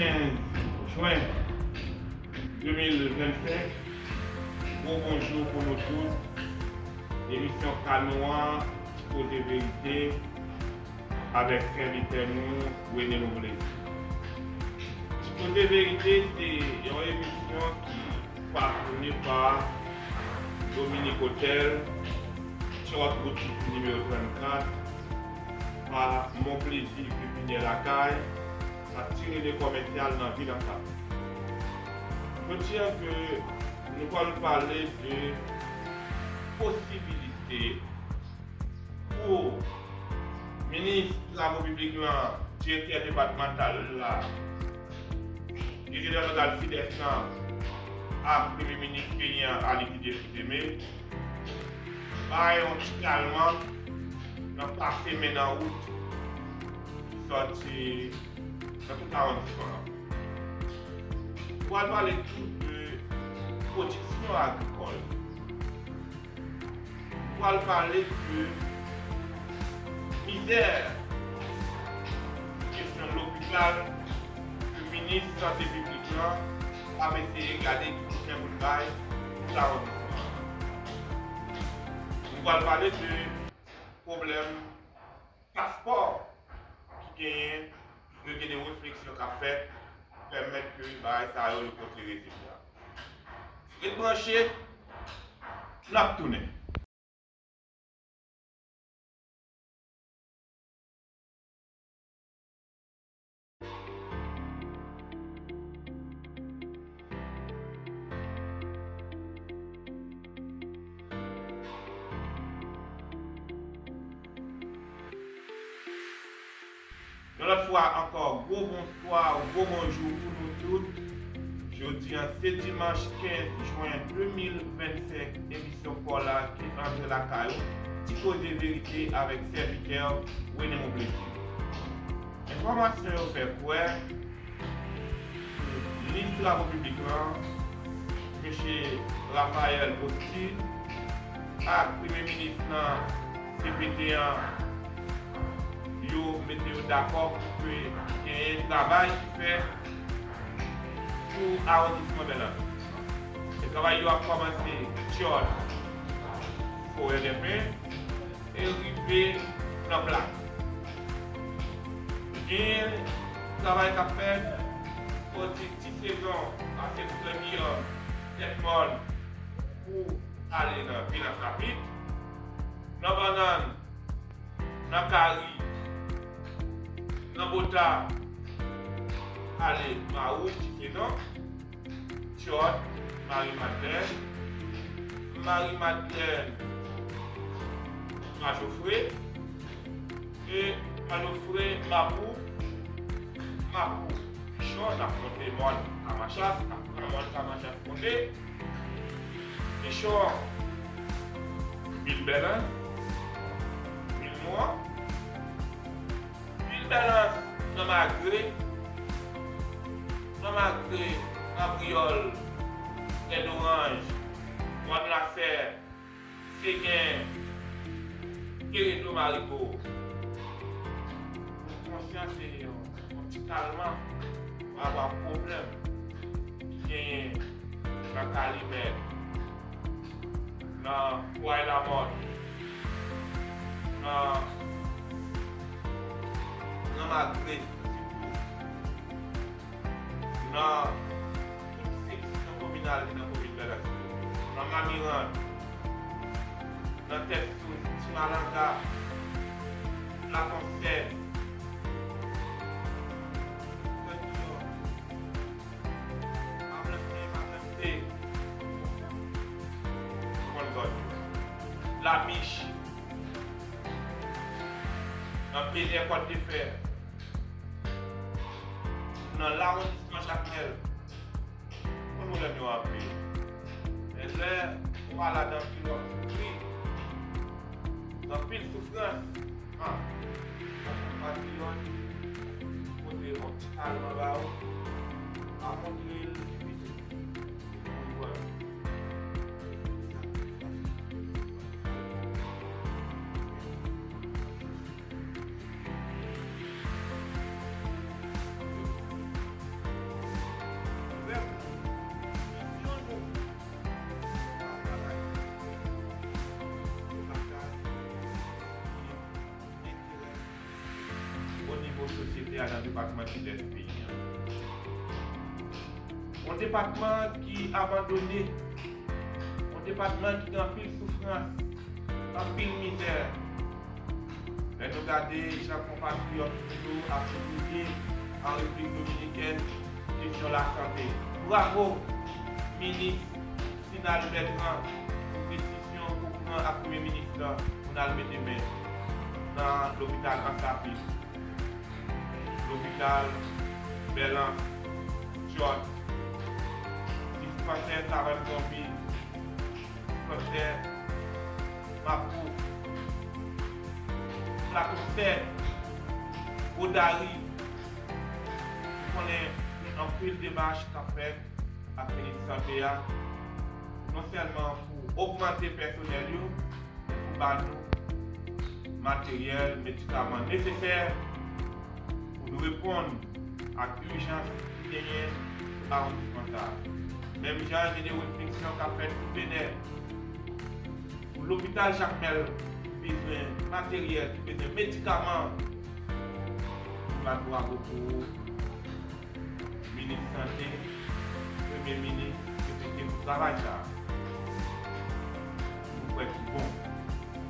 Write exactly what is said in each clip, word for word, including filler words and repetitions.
Kenz jen de mil vennsenk, gwo bonjou pou nou tout. Emisyon K nou an, Ti Koze Verite, avèk sèvitè nou, René Monplaisir. Ti Koze Verite se yon emisyon ki patwone pa Dominique Hotel, Tchòt Boutik nimewo trannkat, pa Monplaisir Pépinière Lakay, sa ti rele Komèsyal nan vil Antabi. Jodi a ke nou pral pale de posibilite pou minis travo piblik lan, direktè depatmantal la, direktè depatmantal Sidès lan ak premye minis peyi an, Alix Didier Fils-Aimé, bay yon ti kalman nan pase men nan wout ki sòti nan tout awondisman an. Nou pral pale tou de pwodiksyon agrikòl. Nou pral pale de mizè kesyon lopital ke minis sante piblik lan ap eseye gade ki biten pou l bay pou lawondisman an. Nou pral pale de pwoblèm paspò ki genyen, yo gen de refleksyon k ap fèt pou pèmèt ke bagay sa yo, yo pote rezilta. Ret branche, n ap tounen. Yon lòt fwa ankò, gwo bonswa, gwo bonjou pou nou tout. Jodi a, se dimanch kenz jen de mil vennsenk, emisyon pa w la ki antre lakay ou, Ti Koze Verite avèk sèvitè w, René Monplaisir. Enfòmasyon yo fè kwè, minis travo piblik lan, mesye Raphaël Bosty, ak premye minis nan C P T an, yo mete yo dakò pou ke genyen travay ki fèt pou awondisman Bèlans. E travay yo ap kòmanse Tchòt, Forèdèpen, e rive nan Plak. Gen travay k ap fèt, sòti Ti Sezon, pase Boulè Giyòm, Tèt Mòn, pou ale nan Vilaj Rapid, nan Bannann, nan Kari, nan Bota, ale Mawout, Ti Sezon, Tchòt, Mari Madlèn, Mari Madlèn, Majofre, e Majofre, Mapou, Mapou, Pichon, n ap monte Mòn, Kamachas, n ap pran Mòn, Kamachas, monte, Pichon, Vil Bèlans, Vil Nwa, Vil Bèlans nan Magre, nan Magre, Kabriyòl, Tèt Oranj, Mòn Lasè, Segen, Keredo, Marigo. Nou konsyan se yon, yon ti kalman pa rapò a pwoblèm ki genyen nan Kalimèt, nan Pway Lamòt, nan, nan Magre, sitou, nan tout seksyon kominal ki nan komin Bèlans, nan Mamirand, nan Tèt Souz, Ti Malanga, Lakonsèn, Kandiyò, Mablante, Mablante, ou konn zòn yo. Lamich, nan Plenè, Kòt de Fè, nan lawondisman Jakmèl, moun pwoblèm yo anpil. Men lè ou malad anpil, w ap soufri. Gen anpil soufrans. Ah, yon konpatriyòt pote yon ti kalman ba ou, pa montre l piti. nan depatman Sidès peyi a. Yon depatman ki abandone, yon depatman ki gen anpil soufrans, anpil mizè. Lè nou gade jan konpatriyòt nou yo ap soufri an Repiblik Dominikèn, kesyon lasante. Bravo, minis Sinal Bertrand, pou desizyon ou pran ak Premye Minis lan pou n al mete men nan lopital Ansapit, lopital Bèlans, Djòt, dispansè Savann Zonbi, dispansè Mapou, Plato Sèd, Gwo Dari. Nou konnen anpil demach k ap fèt ak minis sante a, non sèlman pou ogmante pèsonèl yo, men pou ba nou materyèl, medikaman nesesè pou nou reponn ak ijans ki genyen sou awondisman sa a. Menm jan gen de refleksyon k ap fèt sou Benè, pou lopital Jakmèl ki bezwen materyèl, ki bezwen medikaman, nou bat bravo pou ou, minis sante, premye minis, repete pou travay sa a. Nou kwè ki bon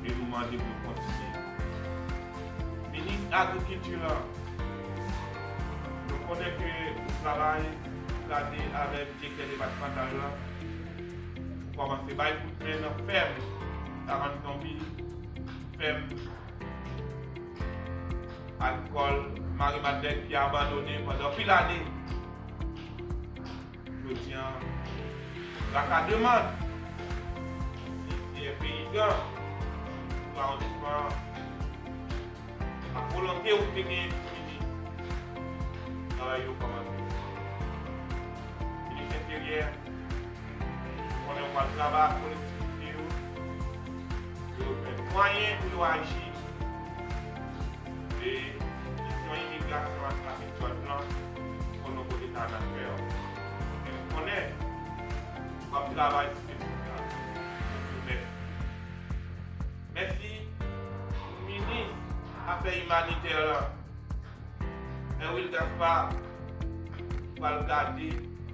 e nou mande pou l kontinye. Minis agrikilti lan, nou konnen ke ou travay, ou gade avèk direktè depatmantal lan, ou kòmanse bay kout men nan fèm Savann Zonbi, fèm agrikòl Mari Madlèn ki abandone pandan pil ane. Jodi a, gras a demann, si se peyizan, pou awondisman, ak volonte ou te gen pou fini, travay yo kòmanse. Minis Enteryè, konnen w pral travay ak kolektivite yo, pou yo jwenn mwayen pou yo aji. E kesyon imigrasyon ak trafik djòg lan, konnen kote sa n ap fè yo. E m konnen w ap travay sou kesyon sa. Mèsi. Mèsi minis afè imanitè lan, Herwil Gaspard, ki pral gade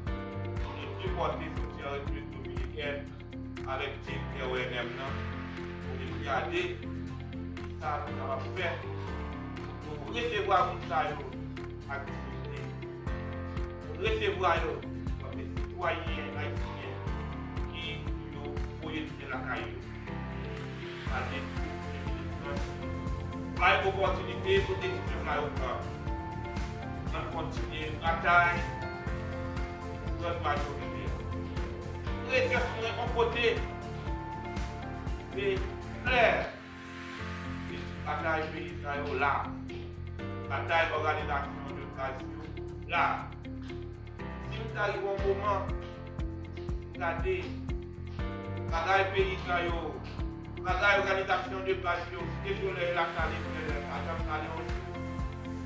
pou nou depòte soti an Repiblik Dominikèn avèk direktè O N M nan, pou vin gade kisa nou kapab fè pou nou resevwa moun sa yo ak diyite, pou nou resevwa yo kòm de sitwayen ayisyen ki yo voye tounen lakay yo. Sa gen pou bay opòtinite pou desizyon sa yo pran. N ap kontinye batay pou grande majorité a. Prezans mwen yon kote, se klè. Batay peyizan yo la. Batay òganizasyon de baz yo la. Si m ta rive yon moman, gade, bagay peyizan yo, bagay òganizasyon de baz yo, Site Solèy, Lasalin, Bèlè, pa janm pale yon jou,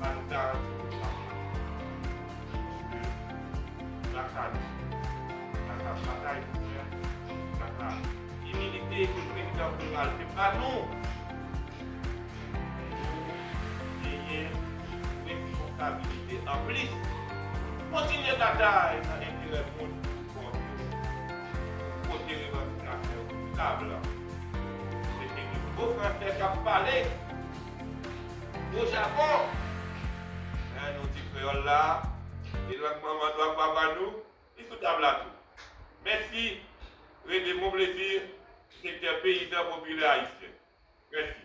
pa nou garanti nou sa. Paske, gras a nou, gras a batay nou fè, gras a imilite ke prezidan Preval te ba nou, nou genyen responsabilite anplis. Kontinye batay nan enterè moun ki kont yo. Pote revandikasyon yo sou tab la. Mete gen gwo fransè k ap pale, gwo japon. Men nou di kreyòl la, se lang manman nou ak papa nou, li sou tab la tou. Mèsi, rete bon plezi, sektè peyizan popilè ayisyen. Mèsi.